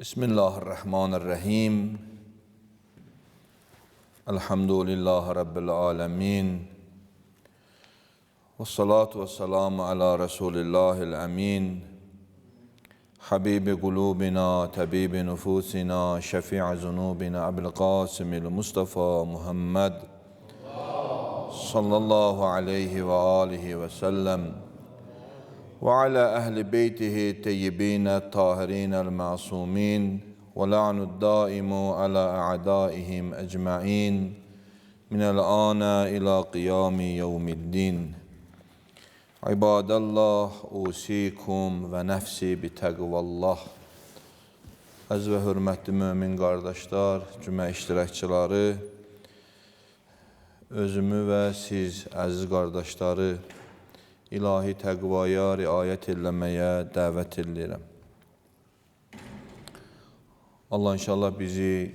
Bismillahirrahmanirrahim. Elhamdülillahi Rabbil alemin. Vessalatu vesselamu ala Resulillahil amin. Habibi qulubina, tabibi nufusina, şefi'i zunubina, Ebil Qasimil Mustafa Muhammed sallallahu aleyhi ve alihi ve sellem ve ala ehli beytihi teyyibine tahirinel masumin ve la'nud daimu ala a'daihim ecmain minel ana ila qiyami yevmiddin. İbadallah, usikum və nəfsi bi təqvallah. Əziz və hörmətli mömin qardaşlar, cümə iştirakçıları, özümü və siz əziz qardaşları ilahi təqvaya riayət eləməyə dəvət eləyirəm. Allah inşallah bizi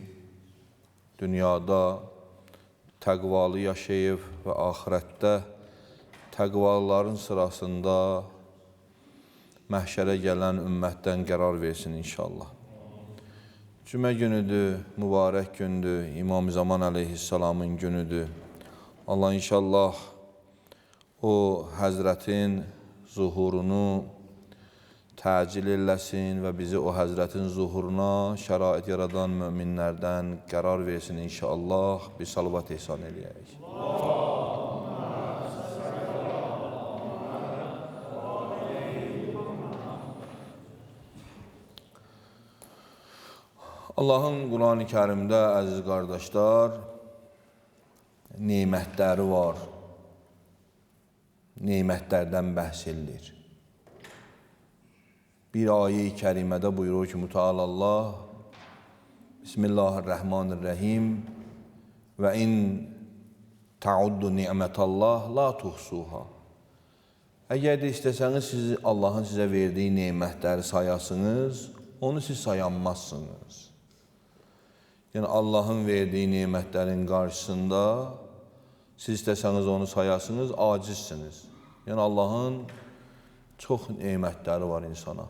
dünyada təqvalı yaşayıb və axirətdə təqvalıların sırasında məhşərə gələn ümmətdən qərar versin inşallah. Cümə günüdür, mübarək gündür, İmam Zaman əleyhissalamın günüdür. Allah inşallah o həzrətin zuhurunu təcil eləsin və bizi o həzrətin zuhuruna şərait yaradan möminlərdən qərar versin inşallah. Bir salavat ehsan eləyək. Allahın Qur'an-ı Kərimdə əziz qardaşlar, nemətləri var. Nemətlərdən bəhs edilir. Bir ayə-i kərimədə buyurur ki, Mütəalallah, Bismillahirrahmanirrahim və in ta'uddu ni'mətallah la tuhsuha. Əgər də istəsəniz, siz Allahın sizə verdiyi nemətləri sayasınız, onu siz sayanmazsınız. Yəni Allahın verdiyi nemətlərin qarşısında siz istəsəniz onu sayasınız, acizsiniz. Yəni Allahın çox nemətləri var insana.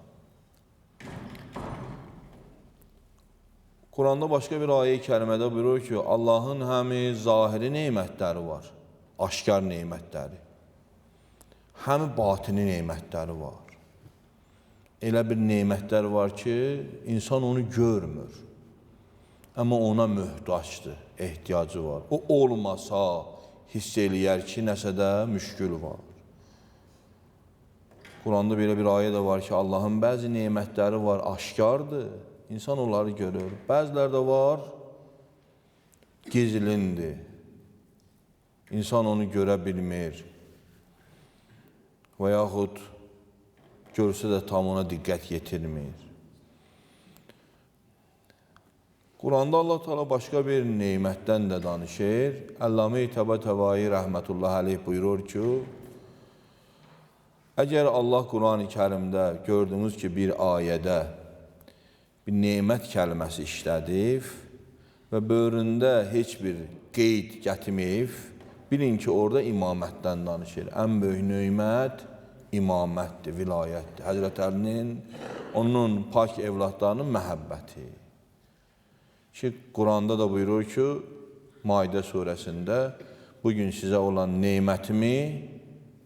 Quranda başqa bir ayə-i kərimədə buyurur ki, Allahın həmi zahiri nemətləri var, aşkar nemətləri, həmi batini nemətləri var. Elə bir nemətlər var ki, insan onu görmür. Amma ona möhtacdır, ehtiyacı var. O olmasa hiss eləyər ki, nəsə də müşkül var. Quranda belə bir ayə də var ki, Allahın bəzi nemətləri var, aşkardır. İnsan onları görür. Bəziləri də var, gizlindir. İnsan onu görə bilmir. Və yaxud görsə də tam ona diqqət yetirmir. Quranda Allah Teala başqa bir nemətdən də danışır. Əllamə-i Təbətəbai rəhmətullah əleyh buyurur ki, əgər Allah Qur'an-ı Kərimdə gördüyünüz ki, bir ayədə bir nemət kəlməsi işlədib və böyründə heç bir qeyd gətirməyib, bilin ki, orada imamətdən danışır. Ən böyük nemət imamətdir, vilayətdir. Həzrət Əlinin, onun pak evladlarının məhəbbəti. Ki, Quranda da buyurur ki, Maidə surəsində bugün sizə olan nemətimi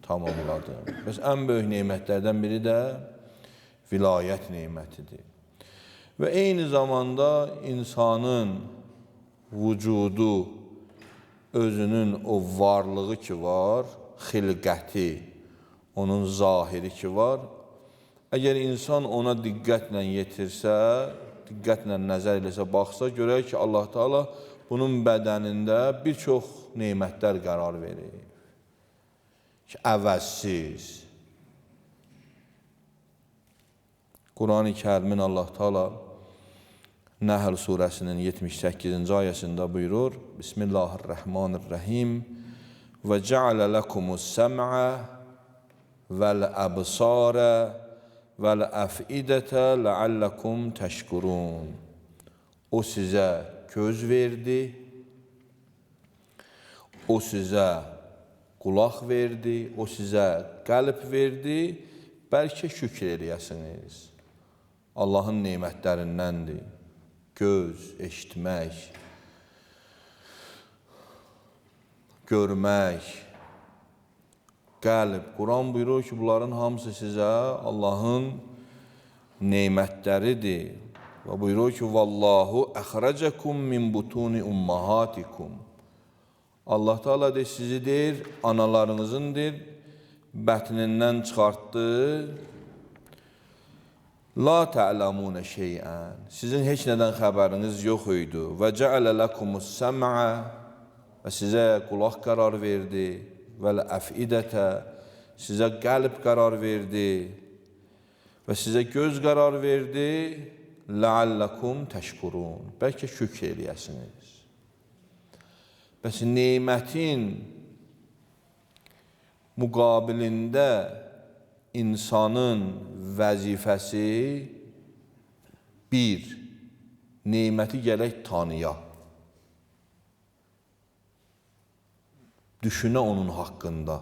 tamamladım. Bəs ən böyük nemətlərdən biri də vilayət nemətidir. Və eyni zamanda insanın vücudu, özünün o varlığı ki var, xilqəti, onun zahiri ki var, əgər insan ona diqqətlə yetirsə, diqqətlə nəzər eləsə, baxsa, görər ki, Allah Teala bunun bədənində bir çox nemətlər qərar verir. Ki, əvəzsiz. Qur'an-ı Kərimin Allah Teala Nəhl surəsinin 78-ci ayəsində buyurur, Bismillahirrahmanirrahim və cəalə ləkumus səm'ə vəl-əbsarə vəl-əfidətə ləalləkum təşkurun. O sizə göz verdi, o sizə qulaq verdi, o sizə qəlb verdi, bəlkə şükür eləyəsiniz. Allahın nemətlərindəndir. Göz, eşitmək, görmək, qəlb. Quran buyurur ki, bunların hamısı sizə Allahın nemətləridir. Və buyurur ki, Vallahu əxrəcəkum min butuni ummahatikum. Allah Teala deyir, sizi deyir, analarınızın deyir, bətnindən çıxartdı. La tə'ləmunə şeyən. Sizin heç nədən xəbəriniz yox idi. Və cəalə ləkumus səm'a. Və sizə qulaq qərar verdi. Və əfidətə. Sizə qəlb qərar verdi. Və sizə göz qərar verdi. Ləalləkum təşkurun. Bəlkə şükr eləyəsiniz. Bəs nemətin müqabilində insanın vəzifəsi bir, neməti gərək tanıya, düşünə onun haqqında,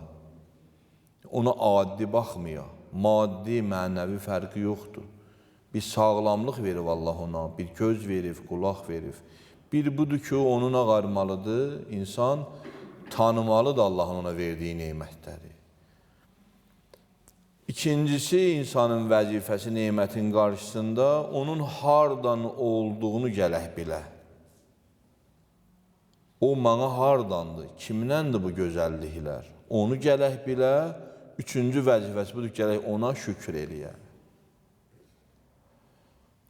ona adi baxmaya, maddi, mənəvi fərqi yoxdur. Bir sağlamlıq verib Allah ona, bir göz verib, qulaq verib. Bir budur ki, onu nə qarmalıdır? İnsan tanımalıdır Allahın ona verdiyi nemətləri. İkincisi, insanın vəzifəsi nemətin qarşısında onun hardan olduğunu gərək bilə. O mənə hardandır, kimdəndir bu gözəlliklər? Onu gərək bilə. Üçüncü vəzifəsi budur, gərək ona şükür eləyə.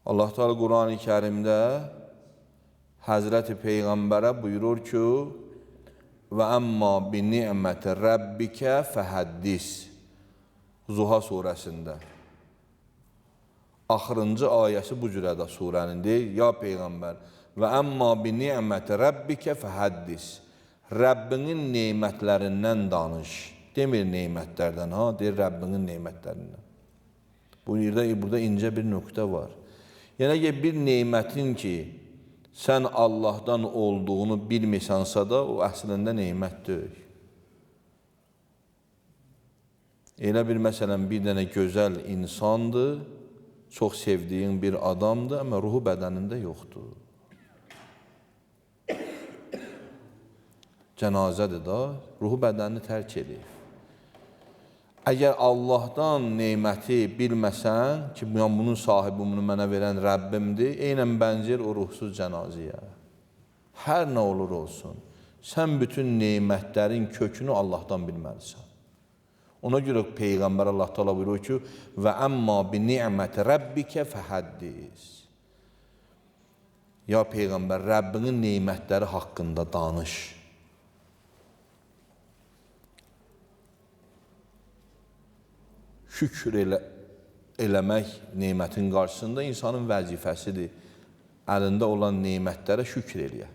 Allah Teala Qur'an-ı Kərimdə Həzrəti Peyğəmbərə buyurur ki, və əmma bi ni'məti rəbbikə fəhəddis. Zuha surəsində. Axırıncı ayəsi bu cürədə surənin deyir, ya Peyğəmbər, və əmma bi ni'məti rəbbikə fəhəddis. Rəbbinin nemətlərindən danış. Demir nemətlərdən, ha, deyir Rəbbinin nemətlərindən. Bu yerdə, burada incə bir nöqtə var. Yəni ki, bir nemətin ki, sən Allahdan olduğunu bilmirsənsə də, o əslində nemət deyil. Elə bir, məsələn, bir dənə gözəl insandır, çox sevdiyin bir adamdır, amma ruhu bədənində yoxdur. Cənazədir da, ruhu bədənini tərk edib. Əgər Allahdan neməti bilməsən ki, bunun sahibi, bunu mənə verən Rəbbimdir, eynən bənzir o ruhsuz cənazəyə. Hər nə olur olsun, sən bütün nemətlərin kökünü Allahdan bilməlisən. Ona görə Peyğəmbər Allah Teala buyurur ki, və əmma bi ni'məti rəbbikə fəhəddis. Ya Peyğəmbər, Rəbbinin nemətləri haqqında danış. Şükür eləmək nemətin qarşısında insanın vəzifəsidir. Əlində olan nemətlərə şükür eləyə.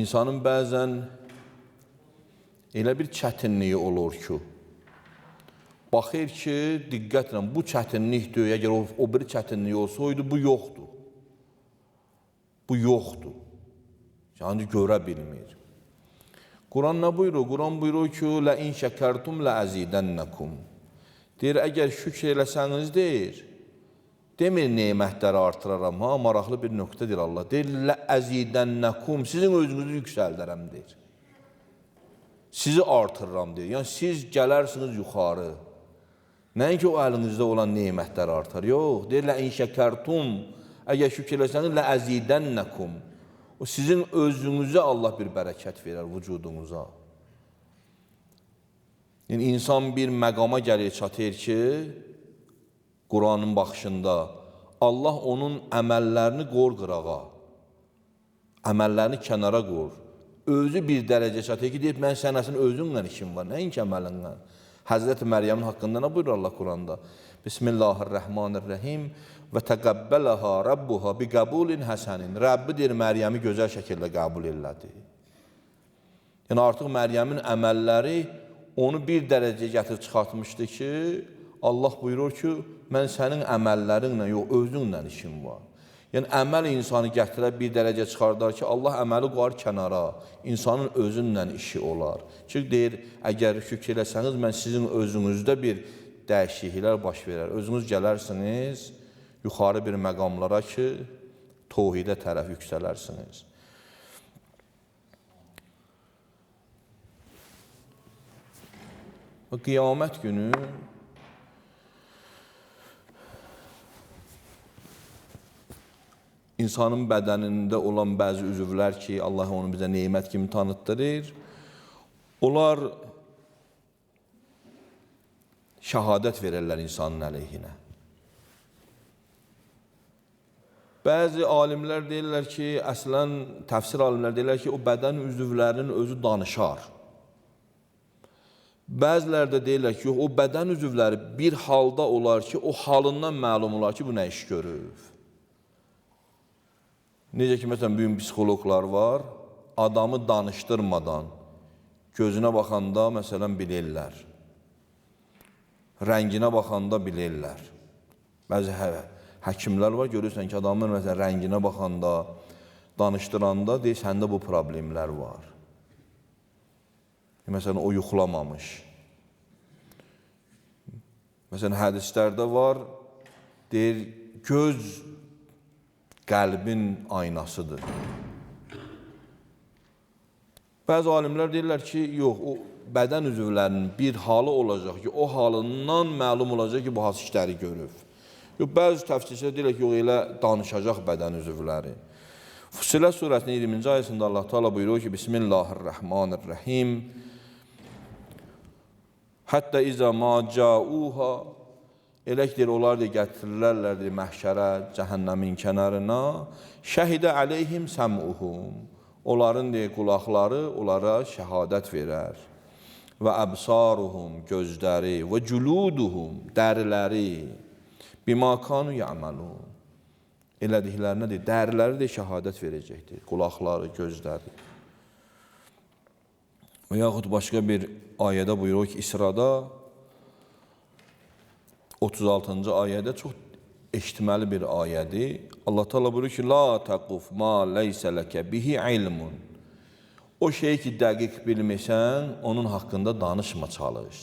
İnsanın bəzən elə bir çətinliyi olur ki, baxır ki, diqqətlə, bu çətinlikdir, əgər o bir çətinlik olsaydı, bu yoxdur. Bu yoxdur. Yəni, görə bilmir. Quran nə buyurur? Quran buyurur ki, Lə in şəkərtum lə əzidənnəkum. Deyir, əgər şükür eləsəniz, deyir, demir nemətləri artıraram, ha, maraqlı bir nöqtədir Allah. Deyir, lə əzidənnəkum, sizin özünüzü yüksəldərəm, deyir. Sizi artırıram, deyir. Yəni, siz gələrsiniz yuxarı. Nəinki o əlinizdə olan nemətlər artar. Yox, deyir, lə in şəkərtum, əgər şükür eləsəniz, lə əzidənnəkum. O, sizin özünüzə Allah bir bərəkət verər, vücudunuza. Yəni, insan bir məqama gəlir, çatır ki, Quranın baxışında Allah onun əməllərini qor qırağa, əməllərini kənara qor. Özü bir dərəcə çatır ki, deyir, mən sənəsin özünlə işim var, nəinki əməlinlə. Həzrəti Məryəmin haqqında nə buyurur Allah Quranda? Bismillahirrahmanirrahim və təqəbbəlaha rabbuha bi qəbulin həsənin. Rəbbi deyir, Məryəmi gözəl şəkildə qəbul elədi. Yəni, artıq Məryəmin əməlləri onu bir dərəcəyə gətirib çıxartmışdı ki, Allah buyurur ki, mən sənin əməllərinlə, yox, özünlə işim var. Yəni, əməl insanı gətirə bir dərəcə çıxardar ki, Allah əməli qoyar kənara, insanın özünlə işi olar. Çünki deyir, əgər şükür eləsəniz, mən sizin özünüzdə bir dəyişikliklər baş verər. Özünüz gələrsiniz, yuxarı bir məqamlara ki, tohidə tərəf yüksələrsiniz. Və qiyamət günü insanın bədənində olan bəzi üzvlər ki, Allah onu bizə nemət kimi tanıtdırır, onlar şəhadət verirlər insanın əleyhinə. Bəzi alimlər deyirlər ki, əslən təfsir alimlər deyirlər ki, o bədən üzvlərinin özü danışar. Bəziləri də deyirlər ki, yox, o bədən üzvləri bir halda olar ki, o halından məlum olar ki, bu nə iş görür. Necə ki, məsələn, bugün psixoloqlar var, adamı danışdırmadan, gözünə baxanda, məsələn, bilirlər. Rənginə baxanda bilirlər. Bəzi həkimlər var, görürsən ki, adamın məsələn, rənginə baxanda, danışdıranda, deyir, səndə bu problemlər var. Məsələn, o yuxlamamış. Məsələn, hədislərdə var, deyir, göz qəlbin aynasıdır. Bəzi alimlər deyirlər ki, yox, o bədən üzvlərinin bir halı olacaq ki, o halından məlum olacaq ki, bu hansı işləri görüb. Yox, bəzi təfsirçilər deyirlər ki, yox, elə danışacaq bədən üzvləri. Fussilet surəsinin 20-ci ayəsində Allah Teala buyuruyor ki, Bismillahirrahmanirrahim. Hətta izə ma cauha, elə ki, deyir, onlar deyir, gətirirlər deyir, məhşərə, cəhənnəmin kənarına. Şəhidə aleyhim səmuhum. Onların deyir, qulaqları onlara şəhadət verər. Və əbsaruhum, gözləri, və culuduhum, dəriləri, bima kanu ya'malun. Elədiklərinə deyir, dəriləri də şəhadət verəcəkdir, qulaqları, gözləri. Və yaxud başqa bir ayədə buyurur ki, İsrada 36-cı ayədə çox eşitməli bir ayədir. Allah Teala buyurur ki, La təquf ma leysə ləkə bihi ilmun. O şeyi ki, dəqiq bilmirsən, onun haqqında danışma, çalış.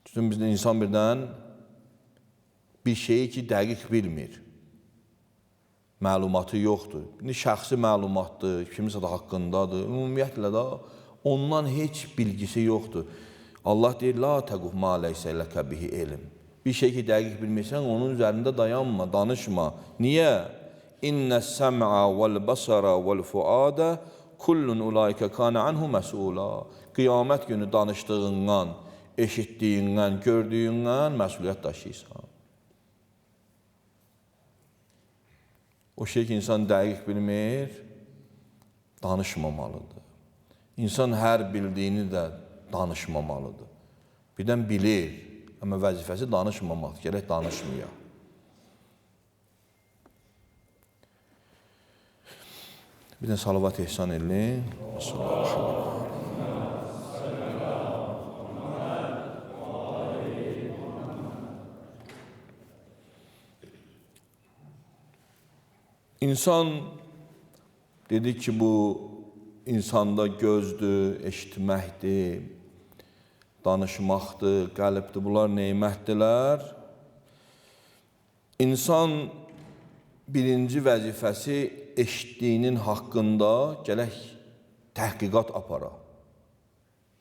Çünki bizdə insan birdən bir şeyi ki, dəqiq bilmir, məlumatı yoxdur. İndi şəxsi məlumatdır, kimisə də haqqındadır. Ümumiyyətlə də ondan heç bilgisi yoxdur. Allah deyir, La təquf ma leysə ləkə bihi elm. Bir şey ki, dəqiq bilmirsən, onun üzərində dayanma, danışma. Niyə? İnnə səm'a vəl-basara vəl-fuadə kullun ulaikə kana anhu məsula. Qiyamət günü danışdığından, eşitdiyindən, gördüyündən məsuliyyət daşıyırsan. O şey ki, insan dəqiq bilmir, danışmamalıdır. İnsan hər bildiyini də danışmamalıdır. Birdən bilir, amma vəzifəsi danışmamaqdır, gərək danışmaya. Bir də salavat ehsan edin. İnsan, dedik ki, bu insanda gözdür, eşitməkdir, danışmaqdır, qəlbdir, bunlar nemətdirlər. İnsan birinci vəzifəsi eşitdiyinin haqqında gərək təhqiqat apara.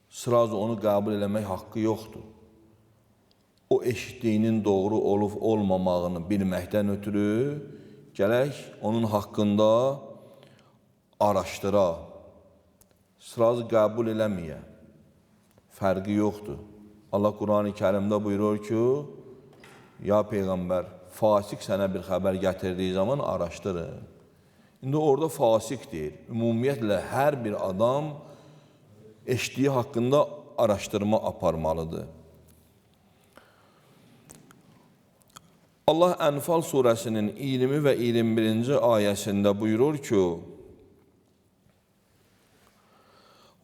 Sırazu onu qəbul eləmək haqqı yoxdur. O eşitdiyinin doğru olub olmamağını bilməkdən ötürü gərək onun haqqında araşdıra, sırazu qəbul eləməyə. Fərqi yoxdur. Allah Qur'an-ı Kərimdə buyurur ki, ya Peyğəmbər, fasik sənə bir xəbər gətirdiyi zaman araşdırın. İndi orada fasik deyir. Ümumiyyətlə, hər bir adam eşitdiyi haqqında araşdırma aparmalıdır. Allah Ənfal surəsinin 20 və 21-ci ayəsində buyurur ki,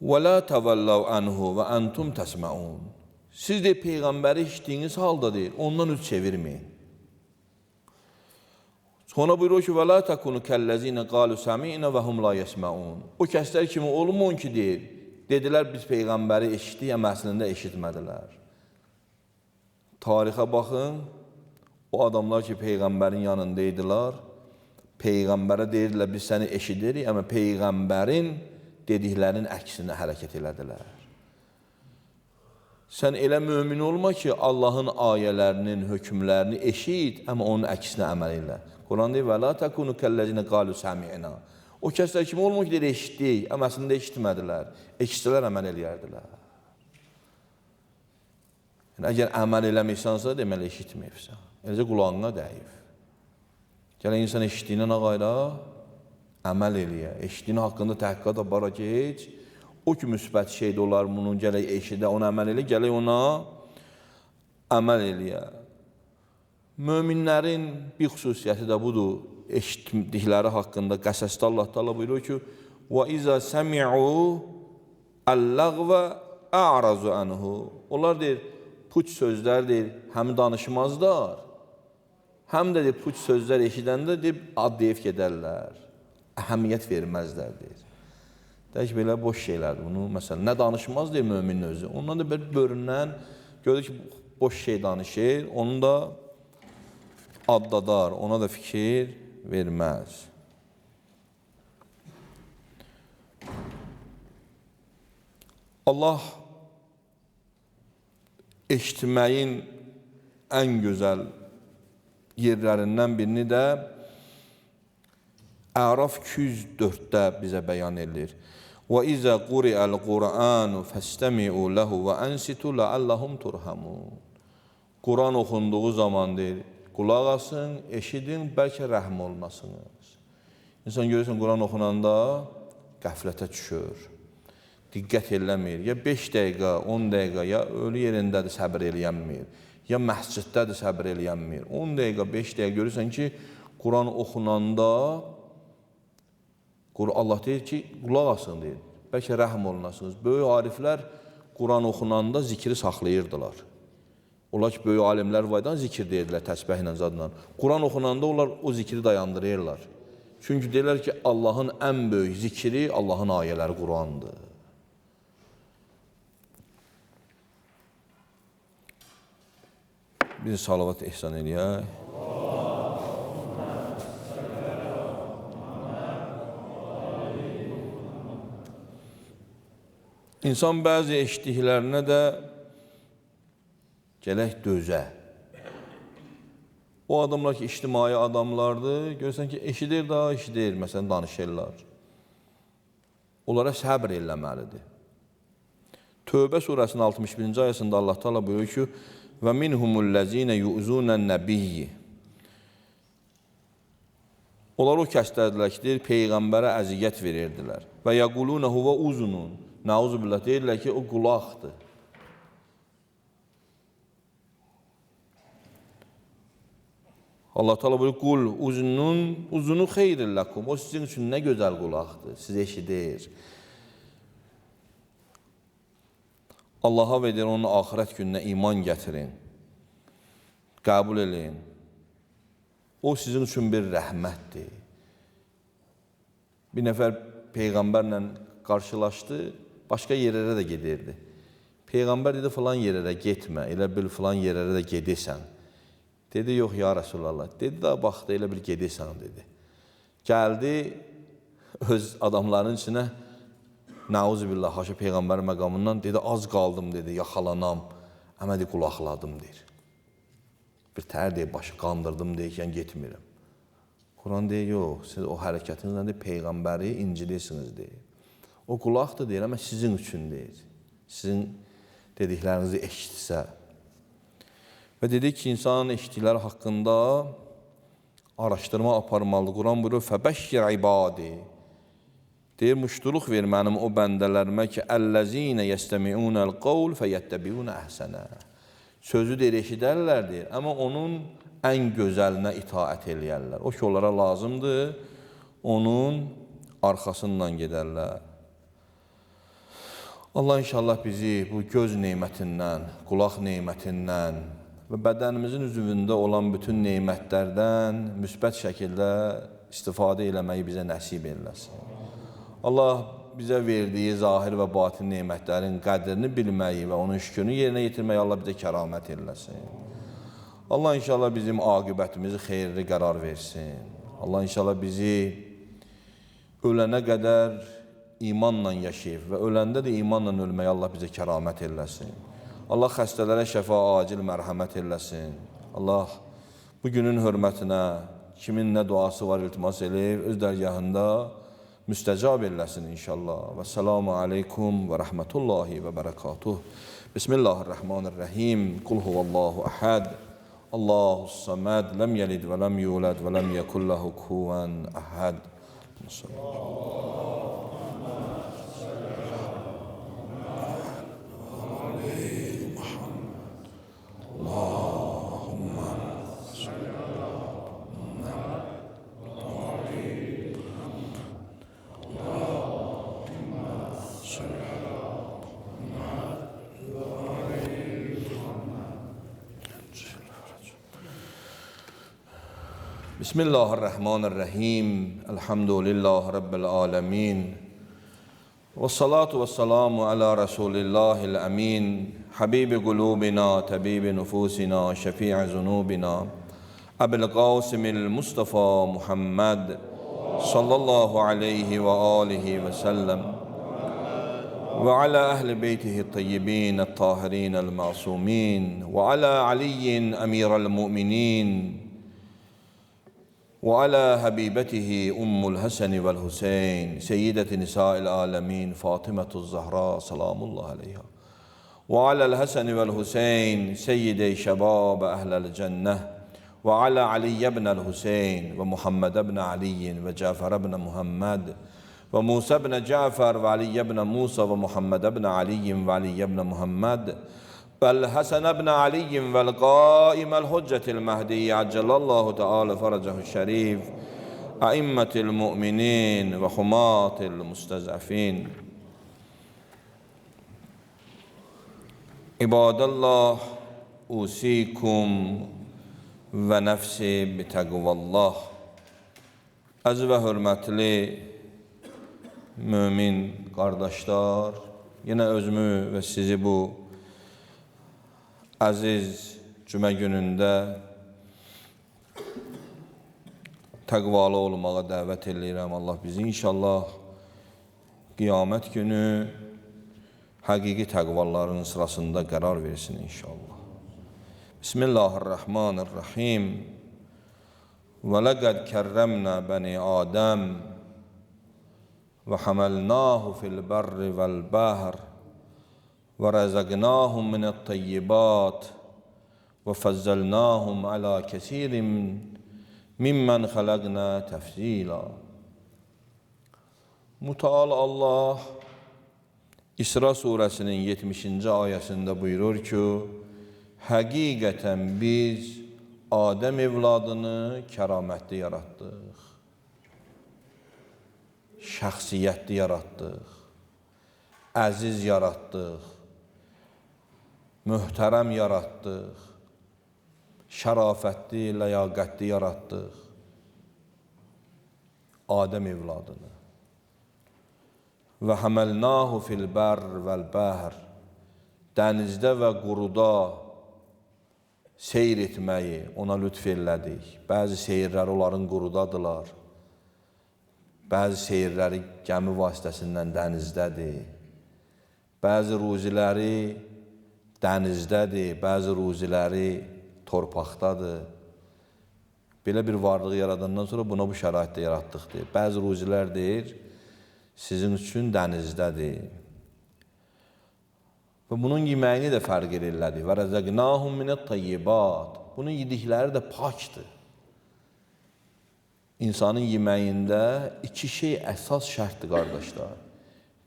وَلَا تَوَلَّوْا عَنْهُ وَأَنْتُمْ تَسْمَعُونَ. Siz de Peyğəmbəri eşitdiyiniz halda deyir, ondan üz çevirməyin. Sonra buyurur ki, وَلَا تَكُنُوا كَالَّذِينَ قَالُوا سَمِعْنَا وَهُمْ لَا يَسْمَعُونَ. O kəslər kimi olmayın ki, deyir, dedilər biz Peyğəmbəri eşitdik, amma əslində eşitmədilər. Tarixə baxın, O adamlar ki, Peyğəmbərin yanında idilər, Peyğəmbərə deyirdilər, biz səni eşidirik, amma Peyğəmbərin dediklərinin əksinə hərəkət elədilər. Sən elə mömin olma ki, Allahın ayələrinin, hökmlərini eşit, amma onun əksinə əməl elə. Quran deyir, və la təkunu kəllezine qalu səmi'na. O kəslər kimi olmur ki, deyir, eşitdik, amma əslində eşitmədilər. Eşitsələr əməl eləyərdilər. Yəni, əgər əməl eləmirsənsə, deməli eşitməyibsən. Eləcə qulağına dəyib. Gələn insan eşitdiyinə nə qayra əməl eləyə. Eşitdiyinin haqqında təhqiqat apara ki, heç o ki müsbət şey də olar bunun, gələk eşidə, ona əməl eləyə, gələk ona əməl eləyə. Möminlərin bir xüsusiyyəti də budur. Eşitdikləri haqqında Qəsəsdə Allah Teala buyurur ki: "Və izə semi'u el-lağva a'razu anhu." Onlar deyir, puç sözlər deyir, həm danışmazlar, həm də deyir, puç sözlər eşidəndə deyir, ad deyib gedərlər. Əhəmiyyət verməzlər deyir. Deyir ki, belə boş şeylərdir. Bunu məsələn, nə danışmaz deyir möminin özü. Ondan da bir böründən görür ki, boş şey danışır, onu da addadar, ona da fikir verməz. Allah eşitməyin ən gözəl yerlərindən birini də Əraf 204-də bizə bəyan edilir. Və izə quri'əl Qur'anu fəstəmi'u lehu və ansitu la'allahum turhamun. Quran oxunduğu zaman deyir, qulaq asın, eşidin, bəlkə rəhm olunasınız. İnsan görürsən, Quran oxunanda qəflətə düşür, diqqət eləmir. Ya 5 dəqiqə, 10 dəqiqə, ya ölü yerindədir, səbir eləyənmir, ya məsciddədir, səbir eləyənmir. 10 dəqiqə, 5 dəqiqə görürsən ki, Quran oxunanda Allah deyir ki, qulaq asın deyir, bəlkə rəhm olunasınız. Böyük ariflər Quran oxunanda zikri saxlayırdılar. Onlar ki, böyük alimlər vaydan zikir deyirdilər təsbəhlə zadla. Quran oxunanda onlar o zikri dayandırırlar. Çünki deyirlər ki, Allahın ən böyük zikri Allahın ayələri Qurandır. Bir salavat ehsan eləyək. İnsan bəzi eşitdiklərinə də gələk dözə. O adamlar ki, ictimai adamlardır, görürsən ki, eşidir da, eşidir, məsələn, danışırlar. Onlara səbr eləməlidir. Tövbə surəsinin 61-ci ayəsində Allah Teala buyurur ki, və minhumullezine yu'zunən nəbiyyi. Onlar o kəslərdilər ki, deyir, Peyğəmbərə əziyyət verirdilər. Və yəqulunə huvə uzunun. Nauzubillah, deyirlər ki, o qulaqdır. Allah Teala buyurur, qul uzunun, uzunu xeyrin ləkum. O sizin üçün nə gözəl qulaqdır, sizi eşidir. Allaha və deyir, onun axirət gününə iman gətirin, qəbul eləyin. O sizin üçün bir rəhmətdir. Bir nəfər Peyğəmbərlə qarşılaşdı, başqa yerlərə də gedirdi. Peyğəmbər dedi, filan yerlərə getmə, elə bil filan yerlərə də gedirsən. Dedi, yox ya Rəsulallah. Dedi, da baxdı, elə bil gedirsən, dedi. Gəldi öz adamların içinə, nauzubillah, haşa Peyğəmbər məqamından, dedi, az qaldım, dedi, yaxalanam, əmə deyir, qulaqladım, deyir. Bir tər deyir, başı qandırdım, deyir ki, yəni getmirəm. Quran deyir, yox, siz o hərəkətinizlə deyir, Peyğəmbəri incilirsiniz, deyir. O qulaqdır, deyir, amma sizin üçün deyir. Sizin dediklərinizi eşitsə. Və dedik ki, insanın eşitdikləri haqqında araşdırma aparmalıdır. Quran buyurur, fəbəşşir ibadi. Deyir, muştuluq ver mənim o bəndələrimə ki, əlləzinə yəstəmiunəl qavl fəyəttəbiunə əhsənə. Sözü deyir, eşidərlər, deyir, amma onun ən gözəlinə itaət eləyərlər. O ki, onlara lazımdır, onun arxasından gedərlər. Allah inşallah bizi bu göz nemətindən, qulaq nemətindən və bədənimizin üzvündə olan bütün nemətlərdən müsbət şəkildə istifadə eləməyi bizə nəsib eləsin. Allah bizə verdiyi zahir və batin nemətlərin qədrini bilməyi və onun şükrünü yerinə yetirməyi Allah bizə kəramət eləsin. Allah inşallah bizim aqibətimizi xeyirli qərar versin. Allah inşallah bizi ölənə qədər imanla yaşayıb və öləndə də imanla ölməyi Allah bizə kəramət eləsin. Allah xəstələrə şəfa, acil mərhəmət eləsin. Allah bu günün hörmətinə kimin nə duası var iltimas eləyib, öz dərgahında müstəcab eləsin inşallah. Və selamu aleykum və rəhmətullahi və bərəkatuh. Bismillahirrahmanirrahim. Qul huvallahu əhəd. Allahu saməd. Ləm yelid və ləm yulad və ləm yekun lehu kufuven əhəd. Bismillahirrahmanirrahim. Elhamdülillahi Rabbil alemin. Və salatu və salamu ala Rasulillahil əmin. Habibi qulubina, təbibi nüfusina, şəfi'i zunubina. Əbil Qasimil Mustafa Muhammed sallallahu aleyhi və alihi və səlləm. Və ala əhli beytihi tayyibin, tahirin, el-masumin. Və ala Aliyyin əmirəl müminin. وعلى حبيبته أم الحسن والحسين سيدة نساء العالمين فاطمة الزهراء سلام الله عليها وعلى الحسن والحسين سيدي شباب أهل الجنة وعلى علي بن الحسين ومحمد بن علي وجعفر بن محمد وموسى بن جعفر وعلي بن موسى ومحمد بن علي وعلي بن محمد والحسن بن علي والقائم الحجة المهدي عجل الله تعالى فرجه الشريف أئمة المؤمنين وحماة المستضعفين. عباد الله أوصيكم ونفسي بتقوى الله. Əziz və hörmətli mömin qardaşlar, yenə özümü və sizi bu əziz cümə günündə təqvalı olmağa dəvət eləyirəm. Allah bizi inşallah qiyamət günü həqiqi təqvaların sırasında qərar versin inşallah. Bismillahirrahmanirrahim. Və ləqəd kərrəmnə bəni Adəm və həməlnahu fil-bərri vəl-bəhr və rəzəqnahum minət-tayyibat və fəzzəlnahum alə kəsirin mimmən xələqnə təfzila. Müteal Allah İsra surəsinin 70-ci ayəsində buyurur ki, həqiqətən biz Adəm evladını kəramətli yaratdıq, şəxsiyyətli yaratdıq, əziz yaratdıq, möhtərəm yaratdıq, şərafətli, ləyaqətli yaratdıq Adəm evladını. Və həməlnahu fil-bərr vəl-bəhr, dənizdə və quruda seyr etməyi ona lütf elədik. Bəzi seyirləri onların qurudadılar, bəzi seyirləri gəmi vasitəsindən dənizdədir, bəzi ruziləri dənizdədir, bəzi ruziləri torpaqdadır. Belə bir varlığı yaradandan sonra buna bu şəraitdə yaratdıq deyir. Bəzi ruzilər deyir, sizin üçün dənizdədir. Və bunun yeməyini də fərq elədik. Və rəzəqnahum minət-tayyibat. Bunun yedikləri də pakdır. İnsanın yeməyində iki şey əsas şərtdir qardaşlar.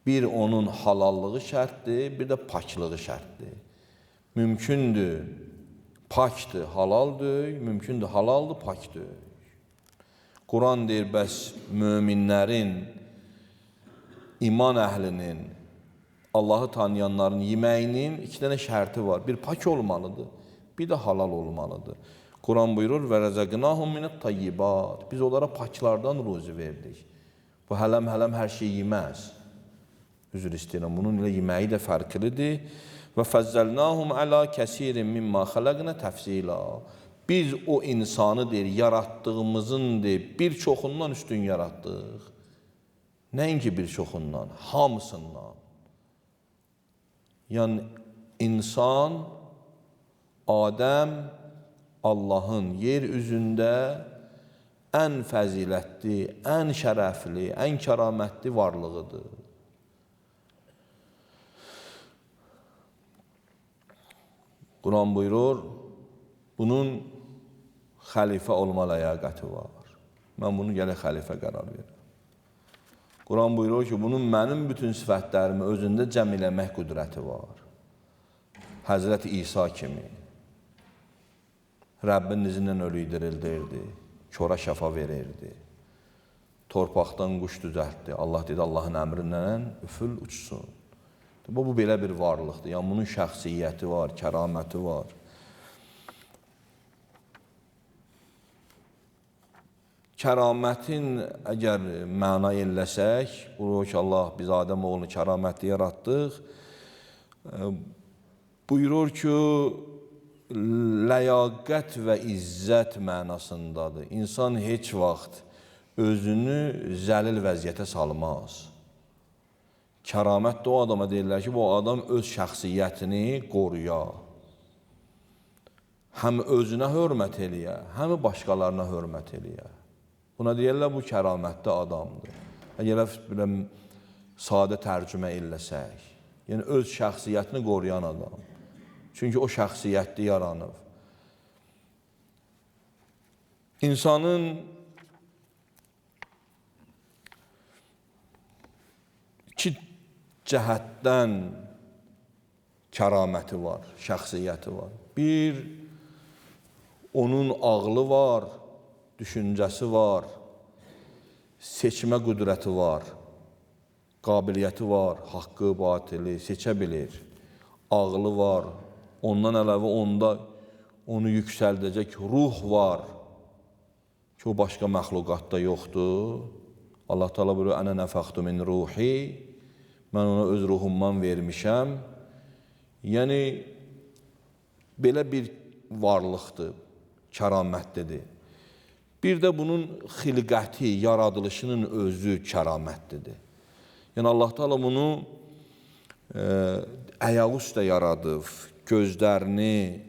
Bir onun halallığı şərtdir, bir də paklığı şərtdir. Mümkündür, pakdır, halaldır, mümkündür, halaldır, pakdır. Quran deyir, bəs möminlərin, iman əhlinin, Allahı tanıyanların yeməyinin iki dənə şərti var. Bir pak olmalıdır, bir də halal olmalıdır. Quran buyurur, və rəzəqnahum minət-tayyibat. Biz onlara paklardan ruzi verdik. Bu hələm-hələm hər şey yeməz. Üzr istəyirəm, bunun ilə yeməyi də fərqlidir. Və fəzzəlnahum əla kəsirin mimma xələqnə təfsila. Biz o insanı deyir, yaratdığımızın deyir, bir çoxundan üstün yaratdıq. Nəinki bir çoxundan, hamısından. Yəni insan, Adəm Allahın yer üzündə ən fəzilətli, ən şərəfli, ən kəramətli varlığıdır. Quran buyurur, bunun xəlifə olma ləyaqəti var. Mən bunu gələk xəlifə qərar verirəm. Quran buyurur ki, bunun mənim bütün sifətlərimi özündə cəm eləmək qüdrəti var. Həzrəti İsa kimi Rəbbin izindən ölüyü dirildirdi, kora şəfa verirdi. Torpaqdan quş düzəltdi. Allah dedi, Allahın əmrindən üfül uçsun. Bu belə bir varlıqdır. Yəni, bunun şəxsiyyəti var, kəraməti var. Kəramətin əgər məna eləsək, buyurur ki, Allah biz Adəm oğlunu kəramətli yaratdıq. Buyurur ki, ləyaqət və izzət mənasındadır. İnsan heç vaxt özünü zəlil vəziyyətə salmaz. Kəramət də o adama deyirlər ki, bu adam öz şəxsiyyətini qoruya. Həm özünə hörmət eləyə, həm başqalarına hörmət eləyə. Buna deyirlər, bu kəramətli adamdır. Əgər belə sadə tərcümə eləsək, yəni öz şəxsiyyətini qoruyan adam. Çünki o şəxsiyyətli yaranıb. İnsanın iki cəhətdən kəraməti var, şəxsiyyəti var. Bir, onun ağlı var, düşüncəsi var, seçmə qüdrəti var, qabiliyyəti var, haqqı, batili seçə bilir. Ağlı var, ondan əlavə onda onu yüksəldəcək ruh var ki, o başqa məxluqatda yoxdur. Allah Teala buyurur, Ənə nəfəxtu min ruhi, mən ona öz ruhumdan vermişəm. Yəni, belə bir varlıqdır, kəramətlidir. Bir də bunun xilqəti, yaradılışının özü kəramətlidir. Yəni, Allah Teala bunu ayaq üstə yaradıb, gözlərini,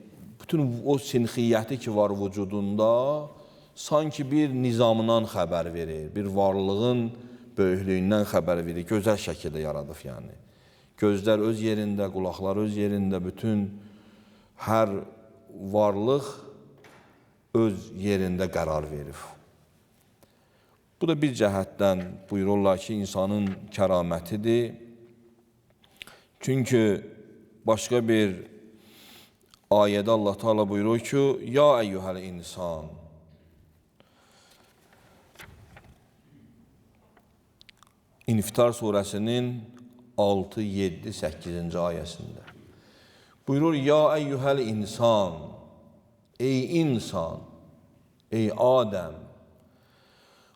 bütün o sinxiyyəti ki var vücudunda, sanki bir nizamından xəbər verir, bir varlığın böyüklüyündən xəbər verir, gözəl şəkildə yaradıb yəni. Gözlər öz yerində, qulaqlar öz yerində, bütün hər varlıq öz yerində qərar verib. Bu da bir cəhətdən buyururlar ki, insanın kəramətidir. Çünki başqa bir ayədə Allah Teala buyurur ki, Ya əyyuhəl insan. İnfitar surəsinin 6, 7, 8-ci ayəsində. Buyurur, Ya əyyuhəl insan, ey insan, ey Adəm,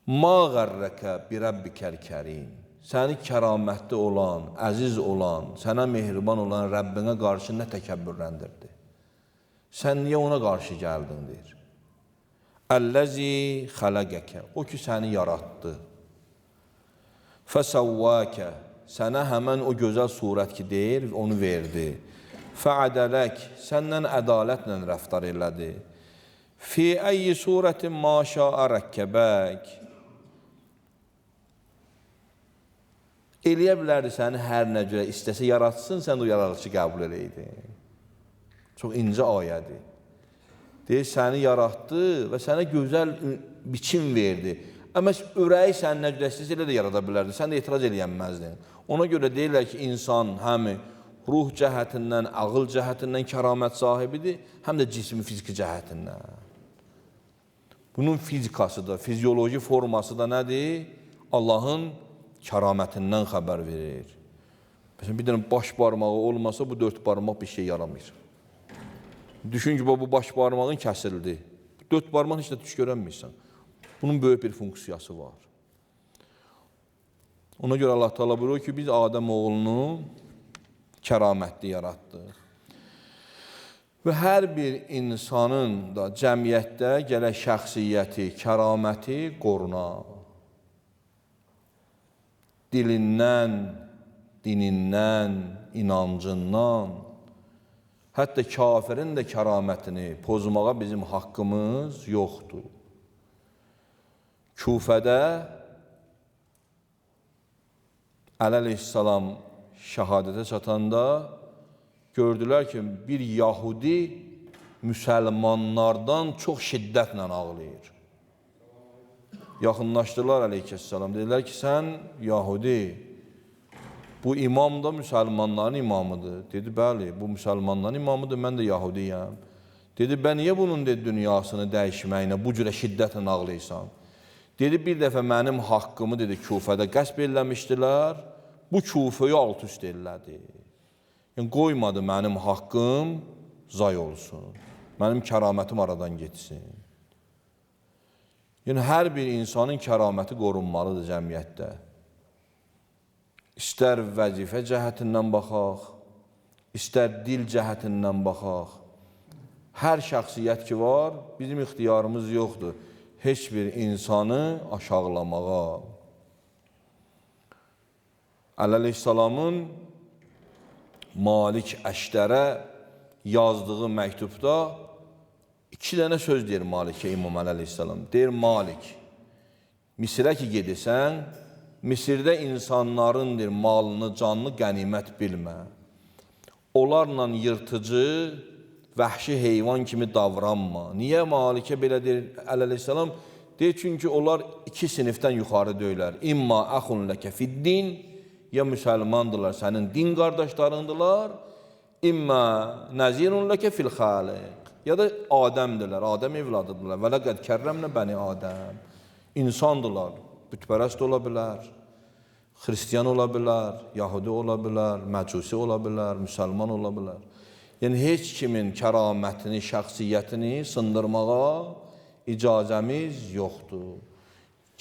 ma qərrəkə bi rəbbikəl kərim. Səni kəramətli olan, əziz olan, sənə mehriban olan Rəbbinə qarşı nə təkəbbürləndirdi? Sən niyə ona qarşı gəldin, deyir. Əlləzi xələqəkə, o ki səni yaratdı. Fəsəvvəkə, sənə həmən o gözəl surət ki deyir, onu verdi. Fəədələk, səndən ədalətlə rəftar elədi. Fi əyyi surətin ma şəə rəkkəbək. Eləyə bilərdi səni hər nə görə istəsə yaratsın, sən o yaradılışı qəbul eləydin. Çox incə ayədir. Deyir, səni yaratdı və sənə gözəl biçim verdi. Amma ürəyi sən nə görə istəsə elə də yarada bilərdi, sən də etiraz eləyənməzdin. Ona görə deyirlər ki, insan həm ruh cəhətindən, ağıl cəhətindən kəramət sahibidir, həm də cismi, fiziki cəhətindən. Bunun fizikası da, fizioloji forması da nədir? Allahın kəramətindən xəbər verir. Məsələn, bir dənə baş barmağı olmasa, bu dörd barmaq bir şey yaramır. Düşün ki, bu baş barmağın kəsildi. Dörd barmaq heç də düş görənmirsən. Bunun böyük bir funksiyası var. Ona görə Allah Teala buyurur ki, biz Adəm oğlunu kəramətli yaratdıq. Və hər bir insanın da cəmiyyətdə gərək şəxsiyyəti, kəraməti qoruna. Dilindən, dinindən, inancından, hətta kafirin də kəramətini pozmağa bizim haqqımız yoxdur. Kufədə Əli əleyhissalam şəhadətə çatanda gördülər ki, bir Yahudi müsəlmanlardan çox şiddətlə ağlayır. Yaxınlaşdılar əleyhissalam. Dedilər ki, sən Yahudi, bu imam da müsəlmanların imamıdır. Dedi, bəli, bu müsəlmanların imamıdır, mən də Yahudiyəm. Dedi, bə niyə bunun dedi, dünyasını dəyişməyinə bu cürə şiddətlə ağlayırsan? Dedi, bir dəfə mənim haqqımı dedi, Kufədə qəsb eləmişdilər, bu Kufəyi alt üst elədi. Yəni, qoymadı mənim haqqım zay olsun, mənim kəramətim aradan getsin. Yəni, hər bir insanın kəraməti qorunmalıdır cəmiyyətdə. İstər vəzifə cəhətindən baxaq, istər dil cəhətindən baxaq. Hər şəxsiyyət ki var, bizim ixtiyarımız yoxdur heç bir insanı aşağılamağa. Əli əleyhissalamın Malik Əşdərə yazdığı məktubda iki dənə söz deyir Malikə İmam Əli əleyhissalam. Deyir Malik, Misirə ki gedirsən, Misirdə insanların deyir, malını, canını qənimət bilmə. Onlarla yırtıcı, vəhşi heyvan kimi davranma. Niyə Malikə belə deyir Əli əleyhissalam? Deyir, çünki onlar iki sinifdən yuxarı deyirlər. İmma əxun ləkə fiddin, ya müsəlmandırlar, sənin din qardaşlarındırlar, İmma nəzirun ləkə fil xaliq, ya da Adəmdirlər, Adəm evladıdırlar. Və ləqəd kərrəmnə bəni Adəm. İnsandırlar, bütpərəst ola bilər, xristiyan ola bilər, yahudi ola bilər, məcusi ola bilər, müsəlman ola bilər. Yəni, heç kimin kəramətini, şəxsiyyətini sındırmağa icazəmiz yoxdur.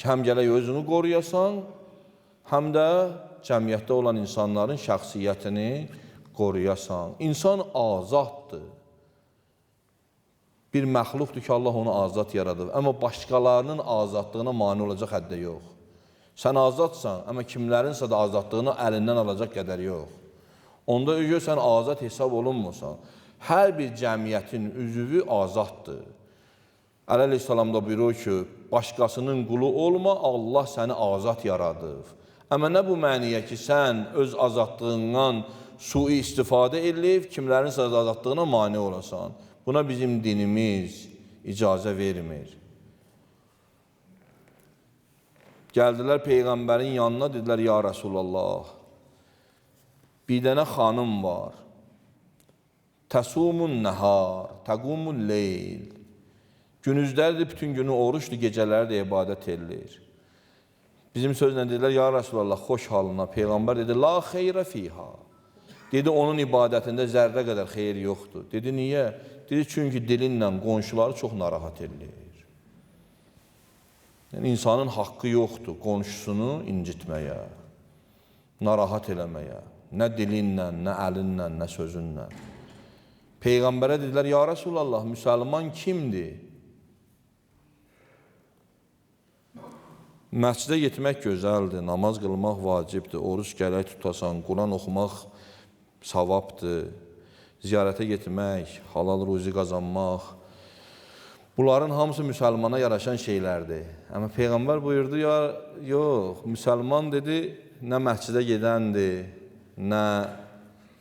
Həm gərək özünü qoruyasan, həm də cəmiyyətdə olan insanların şəxsiyyətini qoruyasan. İnsan azaddır. Bir məxluqdur ki, Allah onu azad yaradıb. Amma başqalarının azadlığına mane olacaq həddə yox. Sən azadsan, amma kimlərinsə də azadlığını əlindən alacaq qədər yox. Onda özü sən azad hesab olunmursan. Hər bir cəmiyyətin üzvü azaddır. Əli əleyhissalam da buyurur ki, başqasının qulu olma, Allah səni azad yaradıb. Amma nə bu məniyə ki, sən öz azadlığından sui istifadə edib, kimlərinsə azadlığına mane olasan. Buna bizim dinimiz icazə vermir. Gəldilər Peyğəmbərin yanına, dedilər, ya Rəsulallah, bir dənə xanım var. Təsumun nəhar, təqumun leyl. Günüzləri də bütün günü oruçdur, gecələri də ibadət edilir. Bizim sözlə dedilər, ya Rəsulallah, xoş halına. Peyğəmbər dedi, la xeyrə fiha. Dedi, onun ibadətində zərrə qədər xeyir yoxdur. Dedi, niyə? Dedi, çünki dilinlə qonşuları çox narahat edilir. Yəni, insanın haqqı yoxdur qonşusunu incitməyə, narahat eləməyə. Nə dilinlə, nə əlinlə, nə sözünlə. Peyğəmbərə dedilər, ya Rəsulallah, müsəlman kimdir? Məscidə getmək gözəldir, namaz qılmaq vacibdir, oruc gərək tutasan, Quran oxumaq savabdır, ziyarətə getmək, halal ruzi qazanmaq. Bunların hamısı müsəlmana yaraşan şeylərdir. Amma Peyğəmbər buyurdu, ya, yox, müsəlman dedi, nə məscidə gedəndir, nə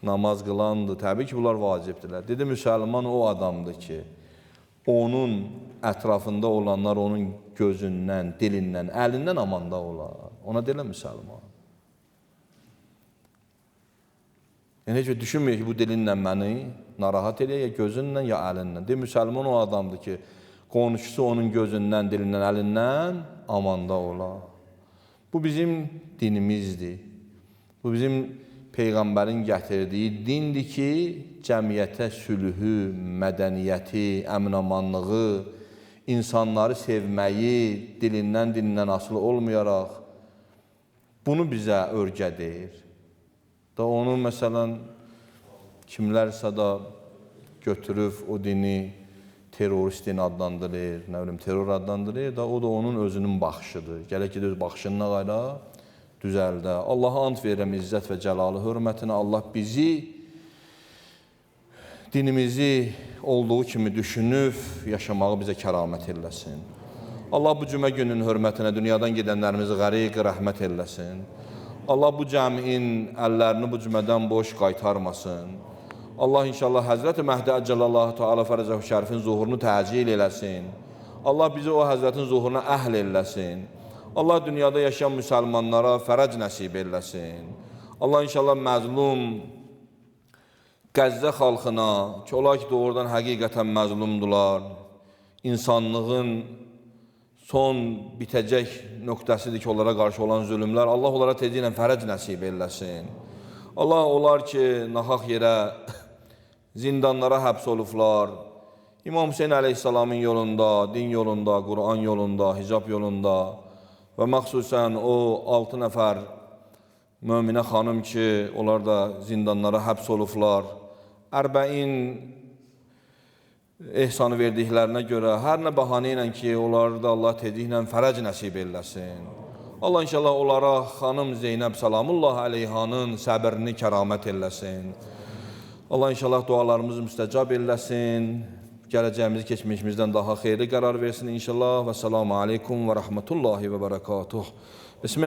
namaz qılandır. Təbii ki, bunlar vacibdirlər. Dedi, müsəlman o adamdır ki, onun ətrafında olanlar onun gözündən, dilindən, əlindən amanda olar. Ona deyirlər müsəlman. Yəni, heç bir düşünmür ki, bu dilinlə məni narahat eləyir, ya gözünlə, ya əlinlə. Deyir, müsəlman o adamdır ki, qonşusu onun gözündən, dilindən, əlindən amanda olar. Bu bizim dinimizdir. Bu bizim Peyğəmbərin gətirdiyi dindir ki, cəmiyyətə sülhü, mədəniyyəti, əminamanlığı, insanları sevməyi dilindən, dinindən asılı olmayaraq bunu bizə örgədir. Da onu məsələn kimlərsə də götürüb o dini terrorist din adlandırır, nə bilim terror adlandırır da o da onun özünün baxışıdır. Gərək ki öz baxışından qayra düzəldə. Allaha ant verirəm izzət və cəlalı hörmətinə. Allah bizi dinimizi olduğu kimi düşünüb yaşamağı bizə kəramət eləsin. Allah bu cümə gününün hörmətinə dünyadan gedənlərimizi qəriq rəhmət eləsin. Allah bu cəmiin əllərini bu cümədən boş qaytarmasın. Allah inşallah Həzrəti Məhdi Əcəlallahu Teala fərəcəhu şərifin zuhurunu təcil eləsin. Allah bizi o Həzrətin zuhuruna əhl eləsin. Allah dünyada yaşayan müsəlmanlara fərəc nəsib eləsin. Allah inşallah məzlum Qəzzə xalqına, ki olar ki doğrudan həqiqətən məzlumdular, insanlığın son bitəcək nöqtəsidir ki, onlara qarşı olan zülmlər, Allah onlara tezliklə fərəc nəsib eləsin. Allah onlar ki, nahaq yerə zindanlara həbs olublar, İmam Hüseyin əleyhissalamın yolunda, din yolunda, Quran yolunda, hicab yolunda və məxsusən o 6 nəfər möminə xanım ki, onlar da zindanlara həbs olublar, Ərbəin ehsanı verdiklərinə görə hər nə bəhanə ilə ki, onları da Allah tezliklə fərəc nəsib eləsin. Allah inşallah onlara xanım Zeynəb salamullah əleyhanın səbrini kəramət eləsin. Allah inşallah dualarımızı müstəcab eləsin. Gələcəyimizi keçmişimizdən daha xeyirli qərar versin inşallah. Və salamu aleykum və rəhmətullahi və bərəkatuh.